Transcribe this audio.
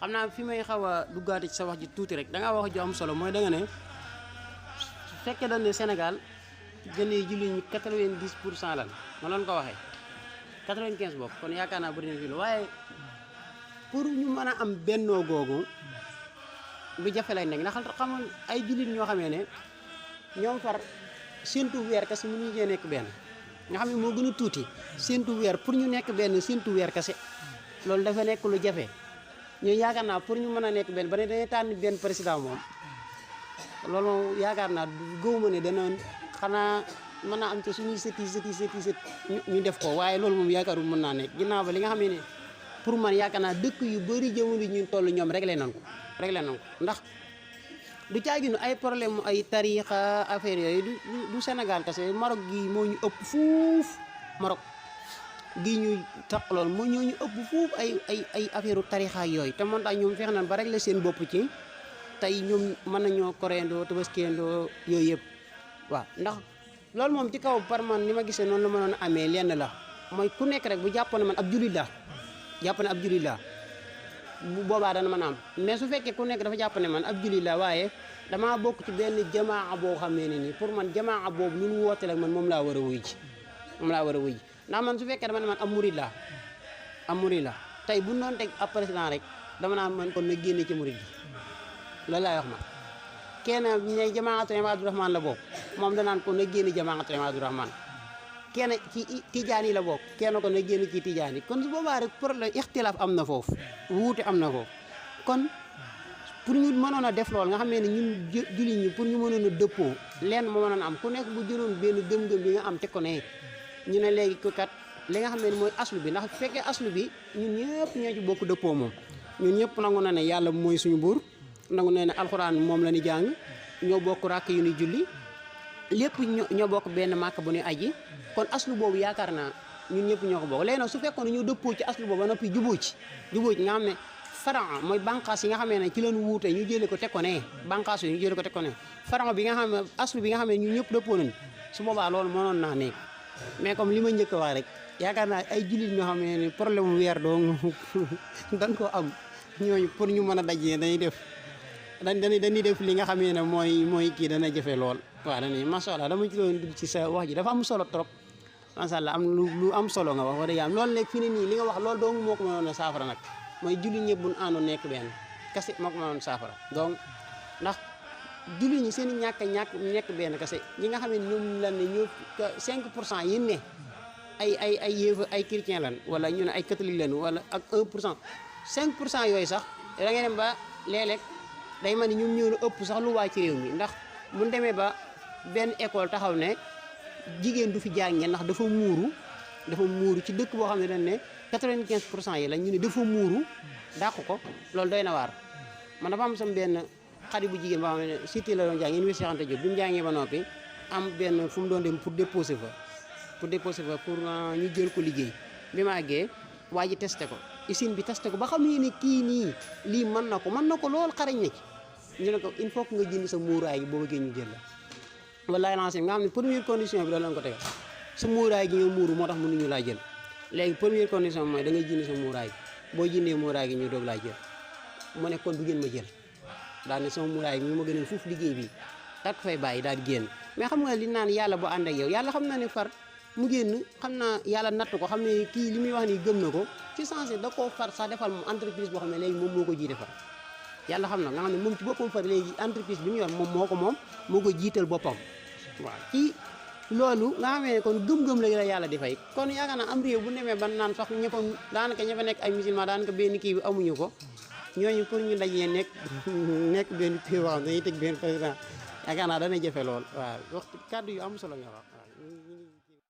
xam naa fi may xaw a duggaate ci sa wax ji tuuti rek da ngaa wax ju am solo mooy da nga ne su fekkee dañ ne Sénégal gën a julli ñi 90% lan ma loon ko waxee 95 bokk kon yaakaar naa bëri na fi lu waaye pour ñu mën a am bennoo googu lu jafe lay nekk ndax xam ay jullit ñoo xamee ne ñoom far séntu weer kese mu ñu cee nekk benn nga xam ne moo gën a tuuti séntu weer pour ñu nekk benn séntu weer kese loolu dafa nekk lu jafe ñu yaakaar naa pour ñu mën a nekk benn ba ne dañuy tànn benn président moom loolu moom yaakaar naa gëwuma ne dana xanaa mën naa am ci suñuy sët ñu def ko waaye loolu moom yaakaaru mën naa nekk ginnaaw ba li nga xam ne pour man yaakaar naa dëkk yu bëri jamono ñu toll ñoom réglé nañ ko ndax du caaginu ay problème ay tariixa affaire yooyu du Sénégal kese Maroc gii moo ñu ëpp fuuf Maroc gii ñuy tax lool moo ñoo ñu ëpp fuuf ay affaire tariixa yooyu te moom tax ñoom feex nañ ba réglé seen bopp ci tey ñoom mën nañoo koreendoo tabaskeendoo yooyu yëpp waaw ndax loolu moom ci kaw par man ni ma gisee noonu la mënoon a amee lenn la mooy ku nekk rek bu jàpp ne man ab jullit la bu boobaa dana mën a am mais su fekkee ku nekk dafa jàpp ne man ab jullit la waaye damaa bokk ci benn jamaa boo xamee ne nii pour man jamaa boobu lu mu woote rek man moom laa war a wuy ji ndax man su fekkee dama ne man ab murid la tey bu noonu teg ab président rek dama naa man kon na génne ci murid bi loolu laay wax ma kenn ne jamaatu Ibaadu Rahmaan la bokk moom danaan ko na génne jamaatu Ibaadu Rahmaan kenn ci tijaan yi la bokk kenn ko na génn ci tijaan yi kon su boobaa rek problème ixtilaaf am na foofu wuute am na foofu kon pour ñu mënoon a def lool nga xam ne ñun jullit ñi pour ñu mënoon a dëppoo lenn moo mënoon am ku nekk bu jëloon benn gëm-gëm bi nga am te ko ne ñu ne léegi ko kat li nga xam ne mooy aslu bi ndax bu fekkee aslu bi ñun ñëpp ñoo ci bokk dëppoo moom ñun ñëpp nangu na ne yàlla mooy suñu buur nangu na ne alxuraan moom la ñu jàng ñoo bokk ràkk yu ñu julli lépp ñoo bokk benn màkk bu ñu aji kon aslu boobu yaakaar naa ñun ñëpp ñoo ko bokk léegi nag su fekkoon ne ñoo dëppoo ci aslu boobu ba noppi jubóo ci nga xam ne faran mooy bànqaas yi nga xamee ne ci leen wuute ñu jëlee ko teg ko ne bànqaas yi ñu jëlee ko teg ko ne faran bi nga xam ne aslu bi nga xam ne ñun ñëpp dëppoo nañ su boobaa loolu mënoon naa nekk mais comme li ma njëkk a wax rek yaakaar naa ay jullit ñoo xam ne problème mu weer doo dañ koo am ñooñu pour ñu mën a dajee dañuy def li nga xamee ne mooy kii dana jafe lool waaw dañuy macha allah dama ci doon dugg ci sa wax ji dafa am solo trop macha allah am lu am solo nga wax wa dëgg yàlla loolu nekk fi ne nii li nga wax loolu dong moo ko mënoon a saafara nag mooy jullit ñëpp buñ àndoon nekk benn kese moo ko mënoon saafara donc ndax jullit ñi seen i nekk benn kese ñi nga xam ne ñoom lan ne ñoo 5% yi ne ay yéefa ay chrétien lan wala ñu ne ay catholique lan wala ak 1% 5% yooyu sax da ngay dem ba léeg-léeg day mel ni ñoom ñoo ëpp sax lu waa ci réew mi ndax bu ñu demee ba benn école taxaw ne jigéen du fi jàngee ndax dafa muuru ci dëkk boo xam ne dañ ne 95% yi la ñu ne dafa muuru dàq ko loolu doy na waar man dafa am sama benn xarit bu jigéen boo xam ne Cité la doon jàng Université Cheikh Anta Diop bi mu jàngee ba noppi am benn fu mu doon dem pour déposer fa pour ñu jël ko liggéey bi ma àggee waa ji testé ko usine bi testé ko ba xam ne kii nii lii mën na ko lool xarañ na ci ñu ne ko il faut que nga jënd sa muuraay gi boo bëggee ñu jël la wallaay lancé nga xam ne première condition bi da lañ ko tegal sa muuraay gi nga muuru moo tax mënuñu laa jël léegi première condition mooy da ngay jënd sa muuraay gi boo jëndee muuraay gi ñu doog laa jël mu ne kon du ngeen ma jël daal ne sama muuraay gi ñu ma gënal foofu liggéey bi daal ko fay bàyyi daal di génn mais xam nga li naan yàlla boo ànd ak yow yàlla xam na ne far mu génn xam naa yàlla natt ko xam ne kii li muy wax nii gëm na ko ci sensé da koo far sax defal moom entreprise boo xam ne léegi moom moo ko jiite far yàlla xam na nga xam ne moom ci boppam far léegi entreprise bi mu yor moom moo ko jiital boppam waaw ci loolu nga xamee ne kon gëm-gëm la yàlla di fay kon yaakaar naa am réew bu demee ba naan sax ñëpp daanaka ña fa nekk ay musulman daanaka benn kii bi amuñu ko ñooñu pour ñu dajee nekk benn kii boo xam ne dañuy teg benn président yaakaar naa dana jafe lool waaw waxtu kàddu yu am solo nga wax